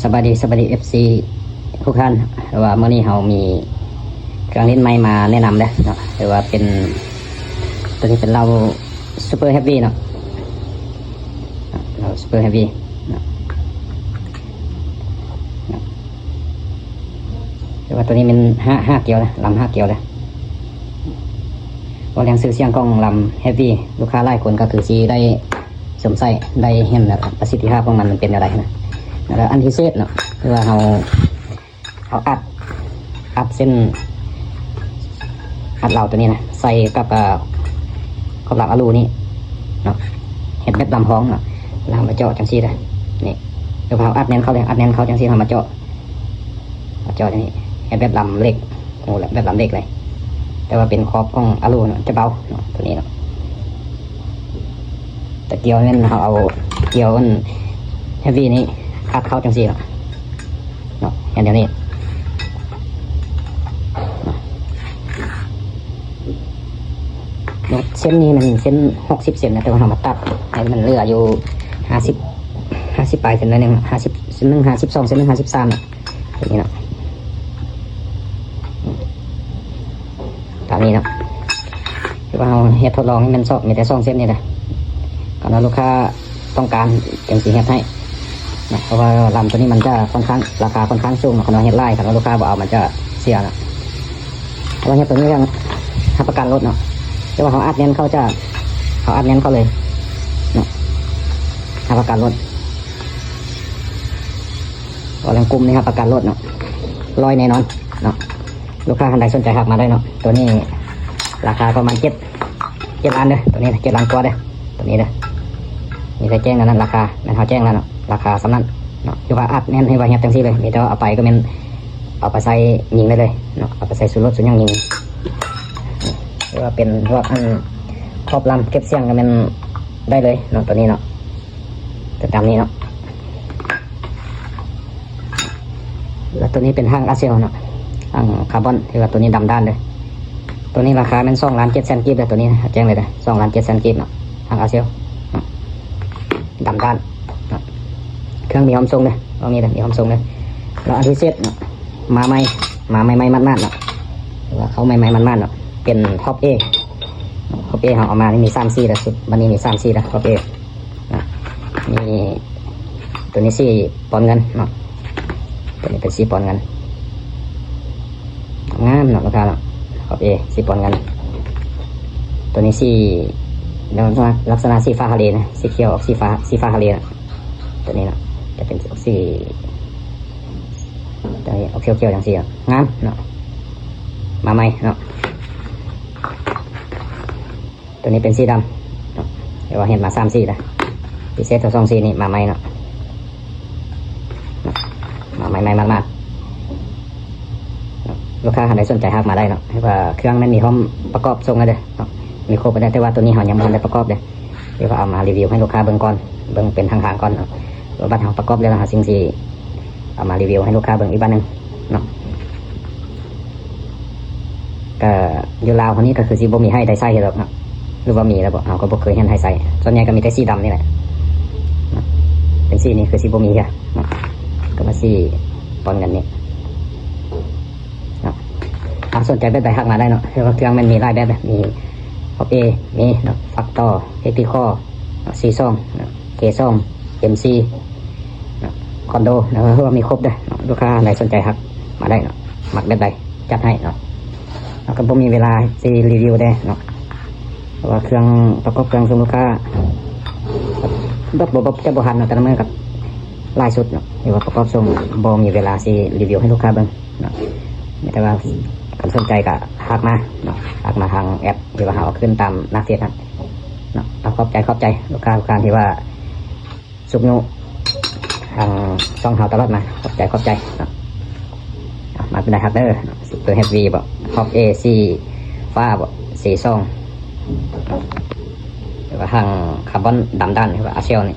ສະບາຍດີ ສະບາຍດີ ເອັຟຊີ ທຸກທ່ານ ຄືວ່າມື້ນີ້ເຮົາມີເຄື່ອງຫຼິ້ນໃໝ່ມາແນະນຳເດີເນາະ ຄືວ່າເປັນ ໂຕນີ້ເປັນເຫຼົ້າ Super Heavy ເນາະ ເຫຼົ້າ Super Heavy ເນາະ ຄືວ່າໂຕນີ້ແມ່ນຫ້າ ຫ້າກຽວນະ ລຳຫ້າກຽວເດີ ເວົ້າເລື່ອງຊື່ສຽງຂອງລຳ Heavy ລູກຄ້າຫຼາຍຄົນກໍຄືຊິໄດ້ ສົມໃສ່ໄດ້ເຫັນແລ້ວ ປະສິດທິພາບຂອງມັນ ມັນເປັນແນວໃດນະ. ແລ້ວອັນພິເສດເນາະ ຄືວ່າເຮົາ ເຮົາອັດ ອັດເສັ້ນ ອັດເຫຼົ້າໂຕນີ້ນະ ໃສ່ກັບ ອາ ຂອບລາງອາລູນີ້ເນາະ ເຮັດແບບລຳຮອງເນາະ ແລ້ວເຮົາມາເຈາະຈັ່ງຊີ້ເດີ ນີ້ ຄືວ່າເຮົາອັດແໜ້ນເຂົ້າເລີຍ ອັດແໜ້ນເຂົ້າຈັ່ງຊີ້ ເຮົາມາເຈາະ ມາເຈາະຈັ່ງນີ້ ເຮັດແບບລຳເຫຼັກ ໂອ້ ແບບລຳເຫຼັກເລີຍ ແຕ່ວ່າເປັນຂອບຂອງອາລູເນາະ ຈະເບົາເນາະ ໂຕນີ້ເນາະ. ແຕ່ກຽວແມ່ນເຮົາເອົາກຽວອັນ Heavy ນີ້ອັດເຂົ້າຈັ່ງຊີ້ເນາະ ເນາະ ເຮັດແນວນີ້ເນາະ. ເສັ້ນນີ້ມັນເສັ້ນຫົກສິບເຊັນນະ ແຕ່ວ່າເຮົາມາຕັດໃຫ້ມັນເຫຼືອຢູ່ຫ້າສິບ ຫ້າສິບປາຍເຊັນໜ້ອຍໜຶ່ງ ຫ້າສິບ ເສັ້ນໜຶ່ງຫ້າສິບສອງ ເສັ້ນໜຶ່ງຫ້າສິບສາມ ແບບນີ້ເນາະ. ຕາມນີ້ເນາະ ຄືວ່າເຮົາເຮັດທົດລອງນີ້ແມ່ນສອງ ມີແຕ່ສອງເສັ້ນນີ້ແຫຼະ ຄັນວ່າລູກຄ້າຕ້ອງການຈຶ່ງຊິເຮັດໃຫ້ເນາະ ເພາະວ່າລຳໂຕນີ້ມັນຈະຂ້ອນຂ້າງ ລາຄາຂ້ອນຂ້າງສູງເນາະ ຄັນວ່າເຮັດຫຼາຍ ຄັນວ່າລູກຄ້າບໍ່ເອົາມັນຈະເສຍເນາະ. ເພາະວ່າເຮັດໂຕນີ້ເລື່ອງຮັບປະກັນໂລດເນາະ ແຕ່ວ່າເຮົາອັດແໜ້ນເຂົ້າຈະ ເຮົາອັດແໜ້ນເຂົ້າເລີຍເນາະ ຮັບປະກັນໂລດ ເວົ້າເລື່ອງກຸ່ມນີ້ຮັບປະກັນໂລດເນາະ ຮ້ອຍແນ່ນອນເນາະ. ລູກຄ້າທ່ານໃດສົນໃຈທັກມາໄດ້ເນາະ ໂຕນີ້ລາຄາປະມານເຈັດ ເຈັດລ້ານເດີ ໂຕນີ້ເຈັດລ້ານກວ່າເດີ ໂຕນີ້ເດີ. ມີແຕ່ແຈ້ງແນວນັ້ນ ລາຄາແມ່ນເຮົາແຈ້ງແລ້ວເນາະ ລາຄາສ່ຳນັ້ນເນາະ ຄືວ່າອັດແໜ້ນ ຄືວ່າເຮັດຈັ່ງຊີ້ເລີຍ ມີແຕ່ວ່າເອົາໄປກໍແມ່ນເອົາໄປໃສ່ຍິງໄດ້ເລີຍເນາະ ເອົາໄປໃສ່ສູ້ລົດ ສູ້ຫຍັງຍິງ ຄືວ່າເປັນພວກອັນຂອບລຳເກັບສຽງກໍແມ່ນໄດ້ເລີຍເນາະ ໂຕນີ້ເນາະ ຈະຕາມນີ້ເນາະ. ແລ້ວໂຕນີ້ເປັນຫາງອາເຊວເນາະ ຫາງຄາບອນ ຖືວ່າໂຕນີ້ດຳດ້ານເດີ ໂຕນີ້ລາຄາແມ່ນສອງລ້ານເຈັດແສນກີບເດີ ໂຕນີ້ນະ ແຈ້ງເລີຍເດີ ສອງລ້ານເຈັດແສນກີບເນາະ ຫາງອາເຊວເນາະ ດຳດ້ານເນາະ. ເຄື່ອງມີພ້ອມສົ່ງເດີ ຕ້ອງມີເດີ ມີພ້ອມສົ່ງເດີ. ແລ້ວອັນທີເຈັດເນາະ ມາໃໝ່ ມາໃໝ່ໆໝາດໆເນາະ ຖືວ່າເຂົ້າໃໝ່ໆໝາດໆເນາະ ເປັນ Hop A Hop A ເຮົາເອົາມານີ້ມີສາມສີເດີ ຊຸດບັດນີ້ມີສາມສີເດີ Hop A ນະ ມີໂຕນີ້ສີປອນເງິນເນາະ ໂຕນີ້ເປັນສີປອນເງິນ ງາມເນາະ ລູກຄ້າເນາະ Hop A ສີປອນເງິນ. ໂຕນີ້ສີ ລັກສະນະ ລັກສະນະສີຟ້າທະເລນະ ສີຂຽວອອກສີຟ້າ ສີຟ້າທະເລນະ ໂຕນີ້ເນາະ ຈະເປັນສີ ໂຕນີ້ອອກຂຽວໆຈັ່ງຊີ້ເນາະ ງາມເນາະ ມາໃໝ່ເນາະ. ໂຕນີ້ເປັນສີດຳເນາະ ແຕ່ວ່າເຮັດມາສາມສີແລ້ວ ພິເສດທັງສອງສີນີ້ມາໃໝ່ເນາະ ມາໃໝ່ໆມາດໆເນາະ. ລູກຄ້າທ່ານໃດສົນໃຈທັກມາໄດ້ເນາະ ເພາະວ່າເຄື່ອງແມ່ນມີພ້ອມປະກອບສົ່ງແລ້ວເດີເນາະ ມີຄົບແລ້ວ ແຕ່ວ່າໂຕນີ້ເຮົາຍັງບໍ່ທັນໄດ້ປະກອບເດີ ເພາະວ່າເອົາມາຣີວິວໃຫ້ລູກຄ້າເບິ່ງກ່ອນ ເບິ່ງເປັນທາງໆກ່ອນເນາະ ແລ້ວບັດເຮົາປະກອບແລ້ວ ເຮົາຈຶ່ງຊິ ເອົາມາຣີວິວໃຫ້ລູກຄ້າເບິ່ງອີກບາດໜຶ່ງເນາະ. ກະຢູ່ລາວເຮົານີ້ກະຄືຊິບໍ່ມີໃຫ້ໄດ້ໃຊ້ດອກເນາະ ຫຼືວ່າມີແລ້ວບໍ ເຮົາກະບໍ່ເຄີຍເຫັນໃຫ້ໃຊ້ ສ່ວນໃຫຍ່ກະມີແຕ່ສີດຳນີ້ແຫຼະເນາະ ເປັນສີນີ້ຄືຊິບໍ່ມີເທື່ອເນາະ ກະມາສີປອນເງິນນີ້ເນາະ. ຖ້າສົນໃຈແບບໃດທັກມາໄດ້ເນາະ ເພາະວ່າເຄື່ອງມັນມີຫຼາຍແບບເລີຍ ມີ Hop A ມີເນາະ Factor Tactical ເນາະ ຊີສອງເນາະ ເຄສອງ ເອັມສີ່ ເນາະ ຄອນໂດ ເນາະ ເຮົາມີຄົບເດີເນາະ ລູກຄ້າໃດສົນໃຈທັກມາໄດ້ເນາະ ມັກແບບໃດຈັດໃຫ້ເນາະ. ເຮົາກະບໍ່ມີເວລາຊິຣີວິວເດ້ເນາະ ເພາະວ່າເຄື່ອງປະກອບເຄື່ອງສົ່ງລູກຄ້າ ແບບບໍ່ ແບບຈະບໍ່ທັນເນາະ ແຕ່ລະມື້ກະຫຼາຍຊຸດເນາະ ຫຼືວ່າປະກອບສົ່ງ ບໍ່ມີເວລາຊິຣີວິວໃຫ້ລູກຄ້າເບິ່ງເນາະ. ມີແຕ່ວ່າຄັນສົນໃຈກະທັກມາເນາະ ທັກມາທາງແອັບ ຫຼືວ່າເຮົາເອົາຂຶ້ນຕາມໜ້າເຟສຫັ້ນເນາະ. ເອົາ ຂອບໃຈ ຂອບໃຈລູກຄ້າທຸກທ່ານທີ່ວ່າຊຸກຍູ້ທາງຊ່ອງເຮົາຕະຫຼອດມາ ຂອບໃຈ ຂອບໃຈເນາະ. ເອົາ ມັກແບບໃດທັກເດີ Super Heavy ບໍ Hop A ສີຟ້າບໍ ຊີສອງ ຫຼືວ່າຫາງຄາບອນດຳດ້ານ ຫຼືວ່າອາເຊວນີ້